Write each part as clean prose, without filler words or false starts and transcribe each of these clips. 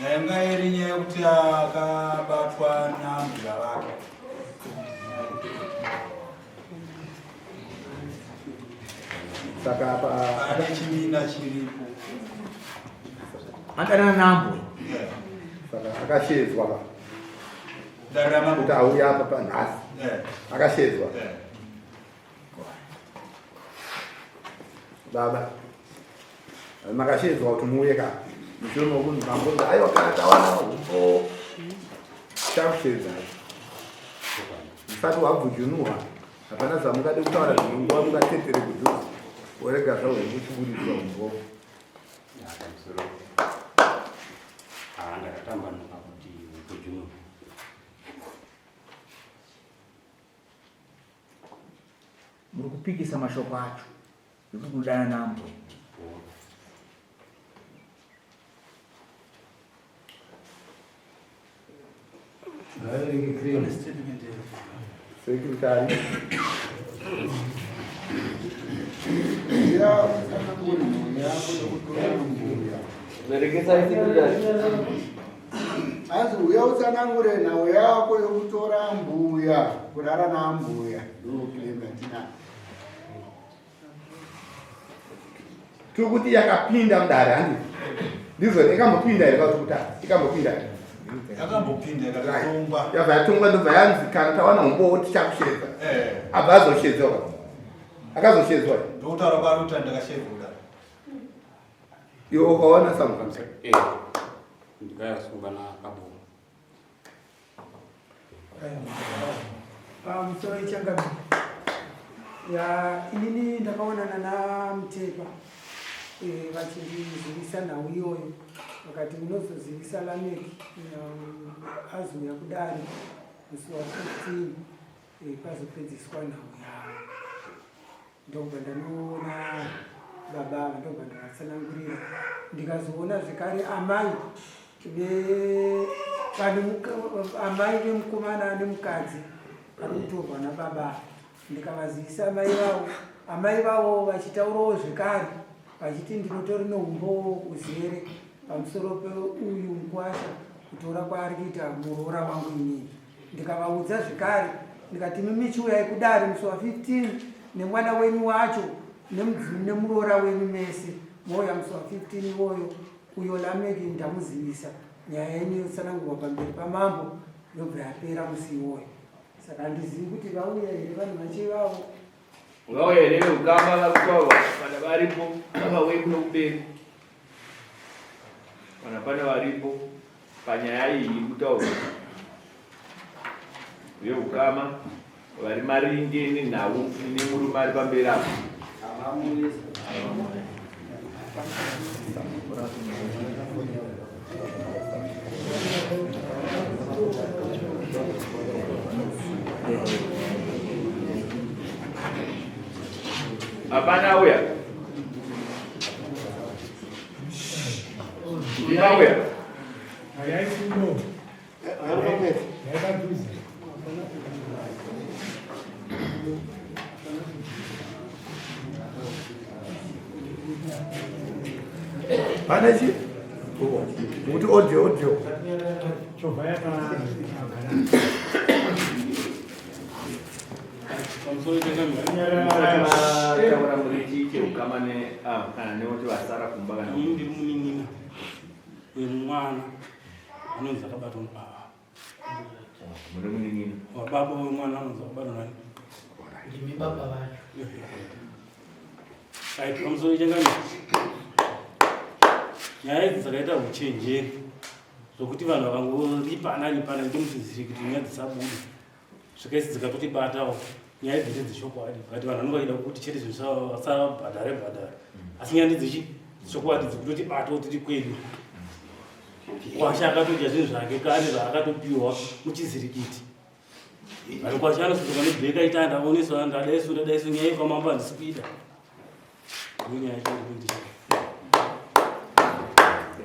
Yanga iri nyaya yekuti akabatwa nambuya vake. Saka apa Pane chimina chiripo. Adanana nambuya. Yeah. Saka akashedzwa ka Dare ramambo. kuti auye apa panhasi. Yeah. Akashedzwa. Yeah. Baba. Makashedzwa kuti muuye ka. Mushure mekunzi mambo aiwa kana tawana humbo. Chakushedzai. Musati wabvujunuwa. Hapana zvamungade kutaura zvinonguva mungatetere kudhuze. Worega zvahwe kuchiburitswa humbo. Pamusoro. Ah, ndakatambanuka kuti ubvujunuke. Muri kupikisa mashoko acho ekuti kudana nambo. Secretary. Hanzi uya utsanangure nhau yako yokutora mbuya kurara naambuya ndoclaim yatinayo. Tiri kuti yakapinda mudare handi ndizvo ikambopinda here kwauri kuti ikambopinda here? Yakambopinda ikatongwa. Yabva yatongwa ndobva yanzi kana tawana umbowo tichakushedza. Eh. Abva azoshedzwa. Akazoshedzwa. Ndokutaura kwaari kuti ndakashedzwa kudaro. Iwe ukaona samuka. Eh. Ndikayasungwa na Kabongo. Pamusoro ichangamire. Ya inini ndakaonana naMutepa eh, vachindizivisa nhau iyoyo vakati munozozivisa Lameki azouya kudare musi wa 15 eh, pazopedziswa nhau yavo. Ndokubva ndanoona baba ava ndokubva ndavatsanangurira ndikazoona zvekare amai amai vemukomana nemukadzi vari kutorwa nababa ava ndikavazivisa amai vavo amai vavo vachitaurawo zvekare vachiti ndinotori neumbowo uzere pamusoro peuyu mukwasha kutora kwaari kuita muroora wangu inini Ndikavaudza zvekare ndikati imimi chiuyai kudare musi wa 15 nemwana wenyu wacho nemuroora wenyu mese mouya musi wa 15 iwoyo uyo Lameki ndamuzivisa nyaya yenyu yotsanangurwa pamberi pamambo yobva yapera musi iwoyo saka handizivi kuti vauya here vanhu vache ivavo vauya here veukama vari kutaurwa kana varipo vauye kuno kumberi kana pane varipo panyaya iyi iri kutaurwa veukama vari maringe nenhau nemurume ari pamberi apo hapana uya Ndinauya. Pane chi? Muti audio audio. Taura muri chii cheukama ne ah, kana nekuti vasara kumba kana Ini ndiri munin'ina wemwana anonzi akabatwa nababa. Muri munin'ina. Wababa wemwana anonzi akabatwa nani? Ndimi baba vacho. Right, pamusoro changamire. Nyaya idzi dzakaita uchenjeri zvokuti vanhu vakangoripana ripana ndomuti kuti nyaya dzisabude. Zvikaisi dzikatotibatawo nyaya idzi ndedzechokwadi but vanhu vanenge vachida kuti chete zvinhu vasabhadhare bhadhare asi nyaya ndedzechi chokwadi dzikutotibatawo tiri kwedu kwasha akatodya zvinhu zvake kare zvaakatopiwa muchizirikiti but kwasha anosvika pane bheka ita ndaoneswa ndadaiso ndadaiso nyaya yepamambo handisi kuida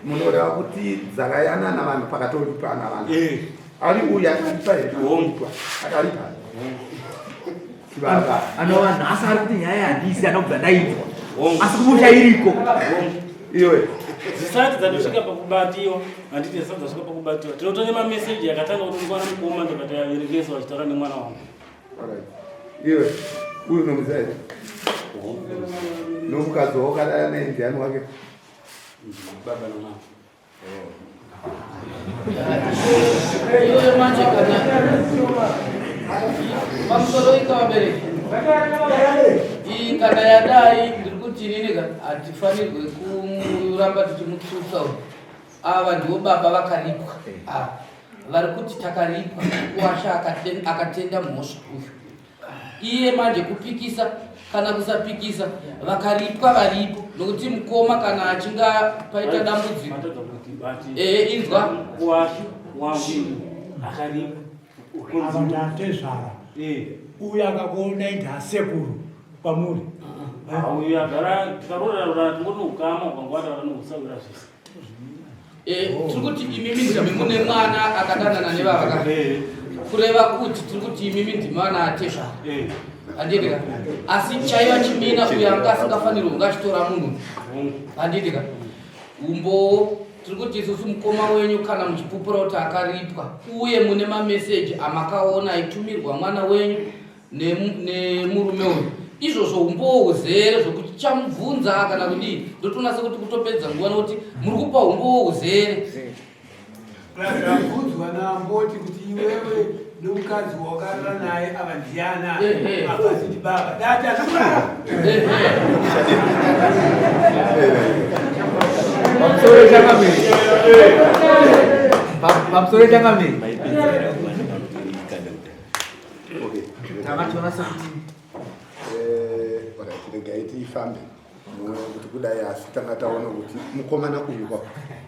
Munoreva kuti dzakayanana vanhu pakatoripana vanhu. Eh. Ari uyu akaripa here? Hongu. Akaripa. Chibaba. Anova nhasi ari kuti nyaya yandisi anobva ndainzwa. Asi kumusha iriko. Iwe. Dzisati dzatosvika pakubatiwa, handiti dzisati dzasvika pakubatiwa. Tinotone mameseji akatanga kutonikwana mukoma ndikatoyaverekesa vachitaura nemwana wangu. Iwe, uyu unomuziva here? Nomukadzi waukadana naye ndiani wake? Baba namama. Iwe manje kana pamusoro ika vabereki iyi kana yadai ndiri kuti inini ka hatifanirwe kuramba tichimutsutsa uyu ava ndivo baba vakaripwa ava vari kuti takaripwa kuwasha akatenda mhosva uyu iye manje kupikisa kana kusapikisa vakaripwa varipo nokuti mukoma kana achinge paita dambudziko ehe inzwa Ava ndatezvara uyu akakuonai ndasekuru kwamuri uyu agara tikaroorana tingoti ukama ukangwataura nousawira zvese Eh, tiri kuti imimi ndimi mune mwana akadanana nevava ka kureva kuti tiri kuti imimi ndimi vana atezvara handiti ka asi chaiva chimina uyo anga asingafanirwi kunge achitora munhu handiti ka umbowo tiri kuti isusu mukoma wenyu kana muchipupura kuti akaripwa uye mune mameseji amakaona aitumirwa mwana wenyu nemurume uyu izvozvo umbowo huzere zvokuti chamubvunza kana kudii ndotoona sekuti kutopedza nguva nokuti muri kupa umbowo huzere Zvabvunzwa naamboti kuti iwewe nomukadzi wawakarara naye ava ndiana akaziti baba dati azvikurara pamusoro changamire pamusoro changamire Takatoona sekuti eh, alright, regai tifambe muone kuti kudai asi tanga taona kuti mukomana uyu kwa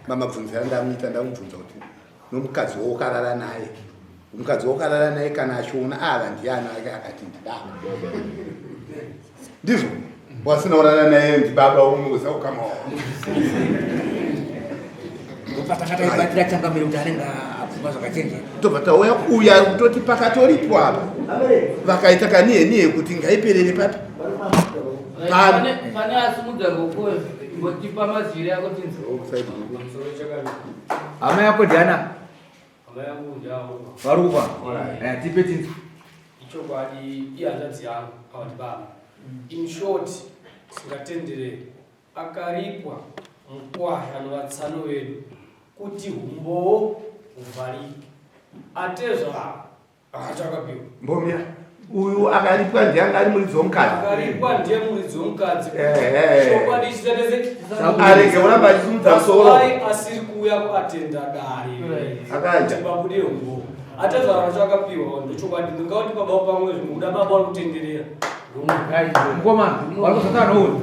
mamabvunzira ndamuita ndamubvunza kuti nomukadzi wokarara naye mukadzi wokarara naye kana achiona ava ndiani ake akati ndibaba ndizvo wasina kurara naye ndibaba unoza ukama wavo Ndopatanga changamire kuti anenge apfuma zvakachenjera. Tobva tauya kuuya kutoti pakatoripwa apa vakaita kaniye niye kuti ngaiperere papi. Pane pane asimudza ruoko imbotipa mazwire ako tinzwe. Hama yako ndiana? Hama yangu ndiavo. Vari kupa? Eh, tipe tinzwe. Ichokwadi ihanzvadzi yangu ava ndibaba. In short, singatendere Akaripwa mukwasha nevatsano vedu kuti humbowo huvharike. Atezvara akati akapiwa. Mbomira uyu akaripwa ndiye anga ari muridzi womukadzi. Akaripwa ndiye muridzi womukadzi. Ehe. Chokwadi chitatese Arege kuramba achisimudza musoro. Why asiri kuuya kuatenda dare. Akaja. Kuti pabude humbowo. Atezvara vacho akapiwa ndochokwadi ndingauti baba pamwe zvinoda baba vari kutenderera. Mukoma, vari kusatana nouyu.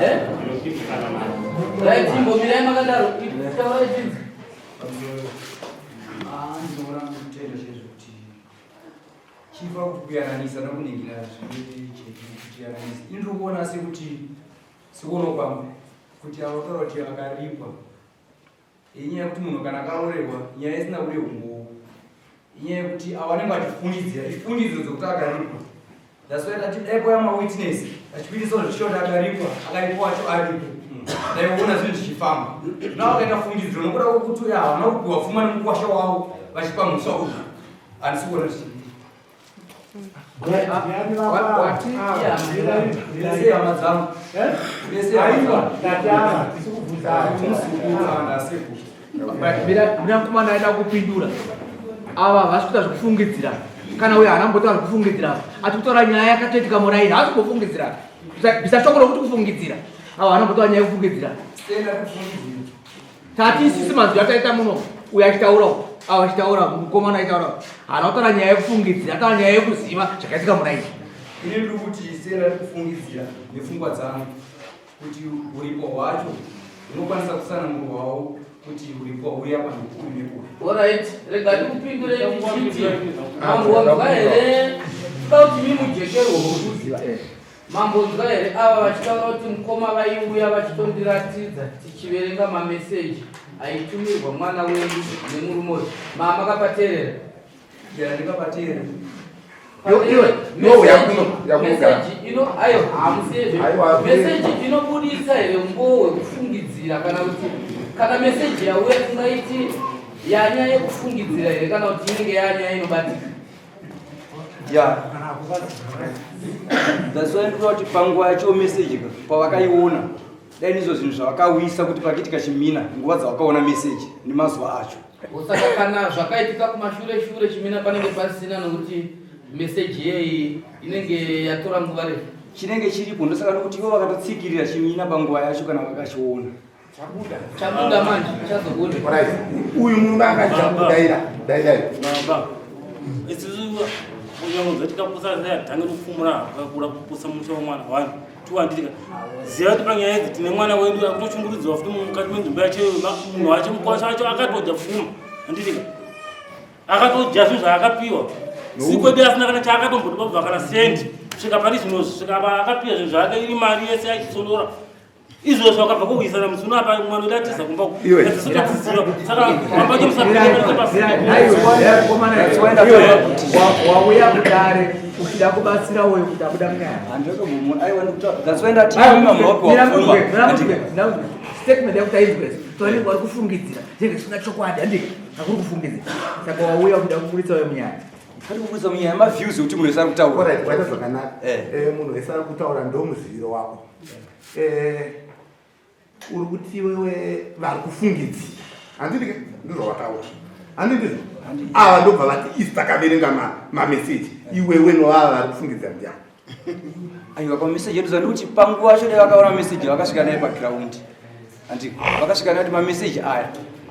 Eh? Right, imbomirai makadaro. Taurai tinzwe. Ah, ndinoona kutenda chaizvo kuti chifa kuti kuyananisa nokuningira zviri chedu kuti yananisa. Ini ndiri kuona sekuti sekuona kwangu kuti avo taura kuti akaripwa inyaya yekuti munhu kana akaroorerwa nyaya isina kude umbowo inyaya yekuti avo vanenge vachifungidzira ifungidziro dzekuti akaripwa that's why tati dai kwaya mawitness achipindisa zvichiita kuti akaripwa akaripwa wacho aripo dai kuona zvinhu zvichifamba zvino vakaita fungidziro nokuda kwekuti uyo havana kupiwa pfuma nemukwasha wavo vachipa mhosva uyu handisi kuona zvichii Mina mukomana aida kupindura ava havasi kuita zvekufungidzira kana uyo haana kumbotaura zvekufungidzira ati kutaura nyaya yakatoitika muraini haasi kumbofungidzira bisa shoko rokuti kufungidzira ava haana kumbotaura nyaya yekufungidzira Tati isisi manzwi ataita muno uyo achitaura avo achitaura mukomana achitaura haana kutaura nyaya yekufungidzira ataura nyaya yekuziva zvakaitika muna izvi. Ini ndiri kuti sena ndikufungidzira nepfungwa dzangu kuti uripo hwacho hunokwanisa kutsanangurwawo kuti uripo huri apa nekuyu nekuyu. Alright, rega ndikupindure ndichiti mambonzwa here toda kuti mimujekerwo kuziva Mambonzwa here ava vachitaura kuti mukoma vaiuya vachitondiratidza tichiverenga mameseji aitumirwa mwana wedu nemurume uyu. Mama makapateerera? Yeah, ndakapateerera. Meseji inobudisa here umbowo hwekufungidzira kana kuti kana meseji yauya tingaiti yanyaya yekufungidzira here kana kuti inenge yanyaya inobatika? Ya, that's why ndikuda kuti panguva yacho meseji ka pavakaiona dai ndizvo zvinhu zvavakawisa kuti pakiitika chimina nguva dzavakaona meseji nemazuva acho. Saka kana zvakaitika kumashure shure chimina panenge pasina nokuti meseji yeyi inenge yatora nguva refu. Chinenge chiripo ndosaka nokuti ivo vakatotsikirira chimina panguva yacho kana vakachiona. Chabuda manje chazobuda. Uyu murume akachabudaira dairai. Baba. Isusu kunyange tikapusa tange kupfumura kakura kupusa musha wemwana wani. Tiwandirika. Ziva kuti panyaya idzi tine mwana wedu akutoshungurudzwa futi mukati menzvimbo yacho munhu wacho mukwasha wacho akatodya pfuma. Handitika. Akatodya zvinhu zvaakapiwa. Sikwedu asina kana chaakatombotipa kubva kana sendi. Svika pari zvino svika apa akapiwa zvinhu zvake iri mari yese achisondora. Izvozvo akabva kuwisana musi uno apa mwana wedu atiza kumba uku. Saka mamba wauya kudare uchida kubatsira uyo kuti abuda munyaya. Statement yakuti ainzwe tori vari kufungidzira zvinenge zvisina chokwadi handi hakuri kufungidzira saka wauya kuda kuburitsa uyo munyaya. Ari kuburitsa munyaya maviews ekuti munhu wese ari kutaura. Alright, waita zvakanaka. Munhu wese ari kutaura ndomuziviro wako. Uri kuti iwewe vari kufungidzira handiti ndizvo wataura handi ndizvo ava ndobva vati isi takaverenga mameseji iwewe novava vari kufungidzira ndiani? Aiwa, pameseji edu zvandikuti panguva yacho dai vakaona mameseji vakasvika naye pagiraundi handi vakasvika naye kuti mameseji aya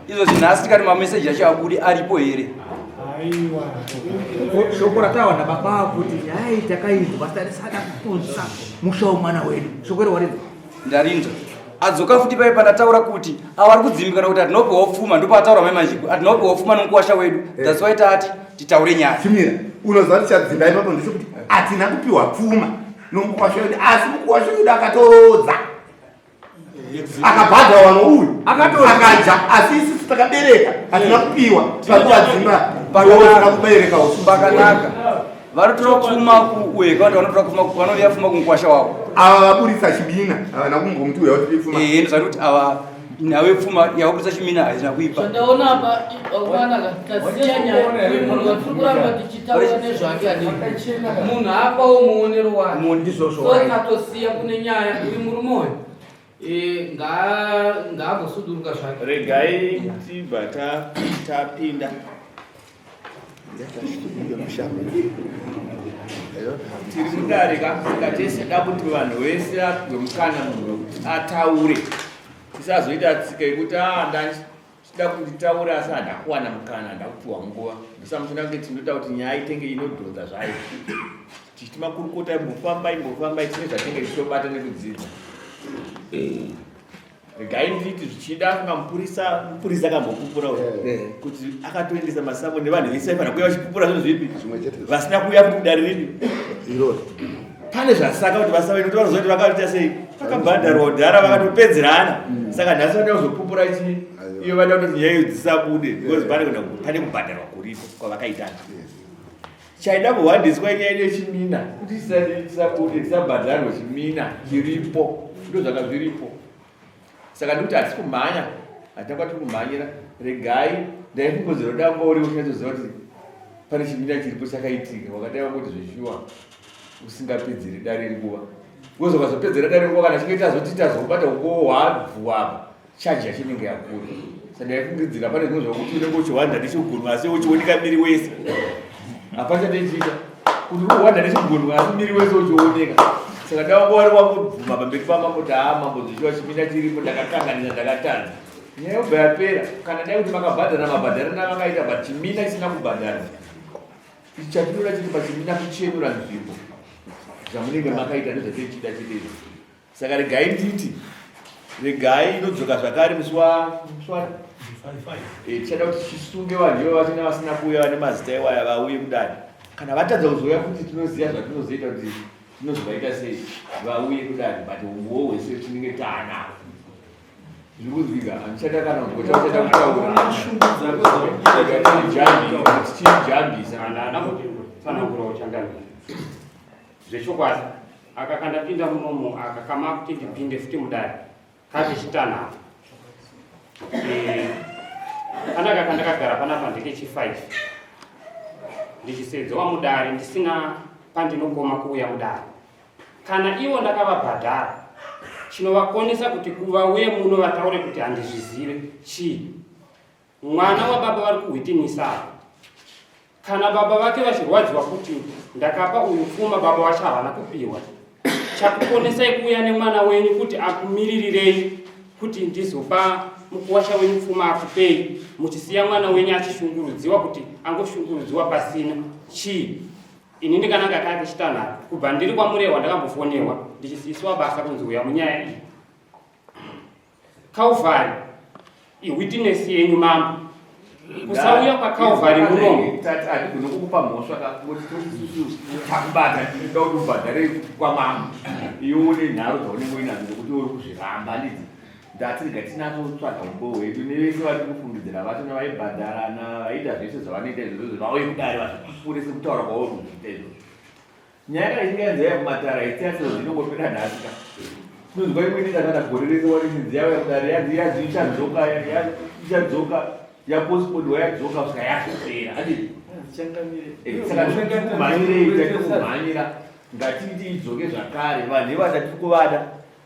izvozvi nhasi tikati mameseji acho abude aripo here? Aiwa, shoko ratawa nababa kuti nyaya iyi takainzwa tarisada kupunza musha wemwana wedu. Shoko iri warinzwa? Ndarinzwa. Adzoka futi paye pandataura kuti ava ari kudzimbikana kuti hatinopiwawo pfuma, ndopaataura mai Manjiko hatinopiwawo pfuma nomukuwasha wedu. That's why tati titaure nyaya. Chimira, unoziva kuti chadzimba ipapo ndechekuti hatina kupiwa pfuma nomukuwasha wedu, asi mukuwasha wedu akatorodza akabhadhara wano uyu akaja, asi isusu takabereka hatina kupiwa pakuvadzimba kubereka usu. Pakanaka vanotora pfuma kuuye kana vanotora pfuma vanoviya pfuma kumukwasha wavo. Ava vaburitsa chimina havana kumbomuti uya kuti pfuma. Eh, ndozvati kuti ava nhau yepfuma yavaburitsa chimina haina kuipa. Zvandaona apa wakanaka tasiya nyaya uyu munhu watiri kuramba tichitaura nezvake handii munhu apawo muonero wake. Ndizvozvo. So tatosiya kune nyaya uyu murume uyu ngaambosuduruka zvake. Regai tibva tapinda. Tiri mudare ka, saka tese da kuti vanhu vese apihwe mukana munhu wekuti ataure. Tisazoita tsika yekuti ndachida kuti nditaure asi handina kuwana mukana, handina kupiwa nguva. Ndosamusina kunge tinoda kuti nyaya itenge inodhonza zvayo. Tichiti makurukota imbofambai, imbofambai, tine zvatinenge tichitobata nekudzidza. Regai nditi zvichida kunga mupurisa akambopupura uyu kuti akatoendesa masango nevanhu vese vaifanira kuuya vachipupura zvinhu zvipi vasina kuuya futi kudare ripi iroro. Pane zvasaka kuti vasave nekuti vanoziva kuti vakaita sei vakabhadharwa kudhara vakatopedzerana. Saka nhasi vanoda kuzopupura chii iyo vada kutoti nyaya iyo dzisabude because pane kubhadharwa kuripo kwavakaitana. Chaida kuhwandiswa inyaya yechimina kuti tisabude tisabhadharwe chimina chiripo ndo zvanga zviripo. Saka ndikuti hatisi kumhanya, hatina kwatiri kumhanyira. Regai ndaifungodzera kuti danga uri uchanyatsoziva kuti pane chimina chiripo chakaitika wakadai wangoti zveshuwa usingapedzeri dare nguva. Because ukazopedzera dare nguva kana chinge tazoti tazobata ukowo hwabvu apa chaji yacho inenge yakura. Saka ndaifungidzira pane zvimwe zvokuti unenge uchihwanda nechigunwe asi uchioneka miri wese. Hapana chandaichiita kuti uri kuhwanda nechigunwe asi miri wese uchioneka. Saka ndawanga wari wangobvuma pamberi pamambo kuti haa mambo zvichiwa chimina chiripo ndakakanganisa ndakatadza. Nyaya yobva yapera. Kana dai kuti makabhadhara mabhadharana vakaita but chimina chisina kubhadharwa. Ichi chatinoda chiri pachimina kuchenura nzvimbo zvamunenge makaita ndozvateichida chete izvo. Saka regai nditi regai inodzoka zvakare musi wa tichada kuti tisunge vanhu ivo vachina vasina kuuya vane mazita iwaya vauye kudare. Kana vatadza kuzouya futi tinoziva zvatinozoita kuti tinozovaita sei vauye kudare, but umbowo hwese tinenge taanawo. Zviri kunzwika, handichada kana kugota uchada kutaura. Tichijambisa. Handina kutsanangura uchangamira. Zvechokwadi aka kandapinda munomu aka kama kuti ndipinde futi mudare kakechitanhatu. Eh, panaka kandakagara panapa ndekechi 5 ndichisedzwa mudare ndisina pandinokoma kuuya mudare. Kana ivo ndakavabhadhara chinovakonesa kuti kuvauye muno vataure kuti handizvizive chii? Mwana wababa vari kuhwitinisa apa. Kana baba vake vachirwadziwa kuti ndakapa uyu pfuma baba wacho havana kupiwa. Chakukonesai kuuya nemwana wenyu kuti akumiririrei kuti ndizopa mukuwasha wenyu pfuma akupei muchisiya mwana wenyu achishungurudziwa kuti angoshungurudziwa pasina chii? Ini ndikananga kaya kechitanhatu kubva ndiri kwaMurehwa ndakambofonerwa ndichisiiswa basa kunzi uya munyaya iyi. Calvary iwitness yenyu mambo. Kusauya kwaCalvary munomu. Tati hatigone kukupa mhosva ka kuti isusu takubata tinoda kuti ubhadhare kwamambo. Iwe une nharo dzaunenge uinadzo dzekuti uri kuzviramba handiti? Ndati rega tinatsotsvaga umbowo hwedu nevese vari kufungidzira vacho navaibhadharana vaiita zvese zvavanoita izvozvo vauye kudare vazvipupure sekutaura kwauri kuzviita izvozvo. Nyaya kana ichinge yanzi yauya kumatare haisi yatso inongopera nhasi ka. Tinonzwa imwe inoita kana gore rese wari ichinzi yauya kudare yanzi yanzi ichadzoka ichadzoka yapostponwa yadzoka kusvika yazopera. Handiti? Saka tirikumhanyirei tatikumhanyira ngatiti idzoke zvakare vanhu ivava tatiri kuvada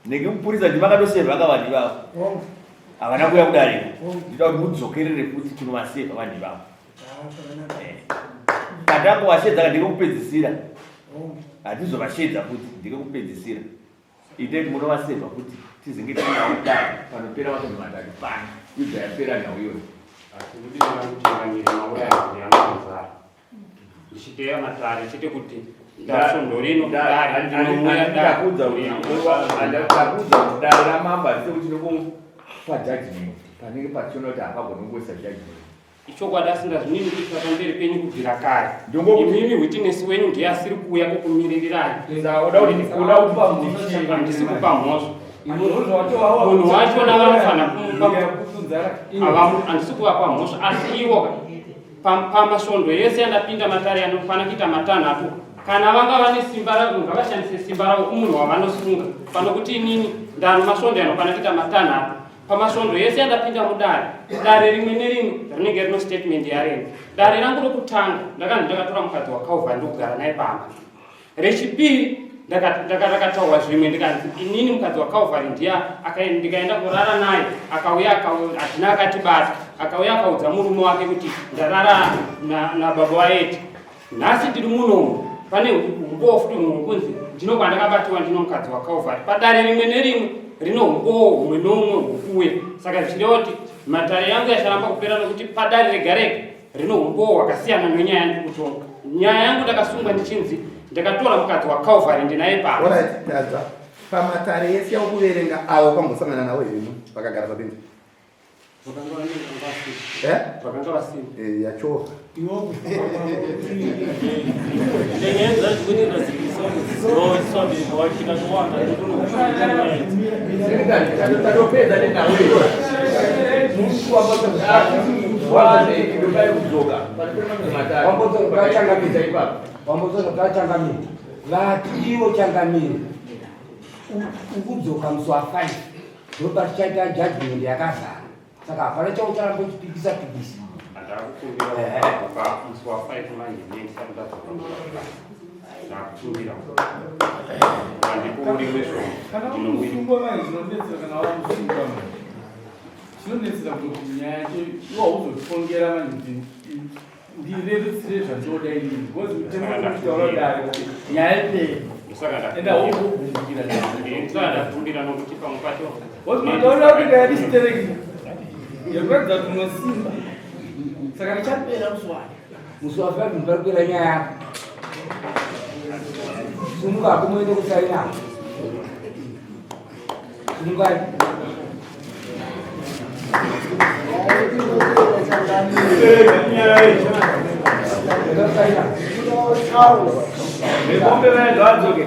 Nenge mupurisa ndimi akatosevha ka vanhu ivavo. Havana kuuya kudarika. Ndinoda kuti mudzokerere futi kunovasevha vanhu ivavo. Patangowashedza ka ndekekupedzisira. Hatizovashedza futi ndekekupedzisira. Itai kuti munovasevha futi tizenge tinawo kudare panopera masvondo matatu pano. Ibva yapera nhau iyoyo. Asi kudii kuchingamira mauraya yangu ndichiteya matare chete kuti ndasvondo rino dare ndinouya ndakuudza kuti dare ramambo harisi kuti tinongopa judgment panenge pachiona kuti hapagoni kungoisa judgment ichokwadi asingazvininipisa pamberi penyu kubvira kare imimi witness wenyu ndiye asiri kuuya kukumiririrai handisi kupa mhosva munhu wachona vanofanira kumupa handisi kuvapa mhosva asi ivo Pamasvondo yese yandapinda matare anokwana kuita matanhatu kana vanga vane simba ravo ngavashandise simba ravo kumunhu wavanosunga panokuti inini ndano masvondo anokwana kuita matanhatu pamasvondo yese yandapinda mudare dare rimwe nerimwe rinenge rino statement yareno dare rangu rokutanga ndakanzi ndakatora mukadzi wakalvin ndokugara naye pamba Rechipiri ndakataurwa zvimwe ndikanzi inini mukadzi waCalvary ndiye ndikaenda kurara naye akauya hatina akatibata akauya akaudza murume wake kuti ndarara nababa vaEti nhasi ndiri munomu pane umbowo futi humwe kunzi ndino kwandakabatiwa ndino mukadzi waCalvary padare rimwe nerimwe rino umbowo humwe noumwe hukuuya saka zvichireva kuti matare yangu yacharamba kupera nokuti padare rega rega rino umbowo hwakasiyana nenyaya yandiri kutonga. Nyaya yangu ndakasungwa ndichinzi ndakatora mukadzi waCalvary ndinaye pano. Alright, tadza. Pamatare ese aukuverenga awo kwambosangana nawo here vakagara pabenzi? Eh? Vakanga vasina. Eh, yachovha. Tatopedza nenhau iyi. Wambodzoka vati ivo changamire ukudzoka musi wa 5 ndopatichaita judgment yakazara saka hapana chaucharamba uchipikisa pikisa musi wa 5 manje ndisati ndadzoka ndakukumbira andikuuri wezvo kana uri manje zvinonetsera kana wamusungwa manje chinonetsera kuti nyaya yacho iwe hauzotongera manje kuti ndirerutsire zvandoda inini because mutemo urikutaura dare kuti nyaya ipere ende hauzobvumikira ndakumbira nokuti pamwe pacho because mataurira kuita yadisitereki yekuratidza kuti unosimba saka richapera musi wayo musi wa 5 pari kupera nyaya yako sumuka hako muende kusaina sumukai Vegombe vaenzi vadzoke.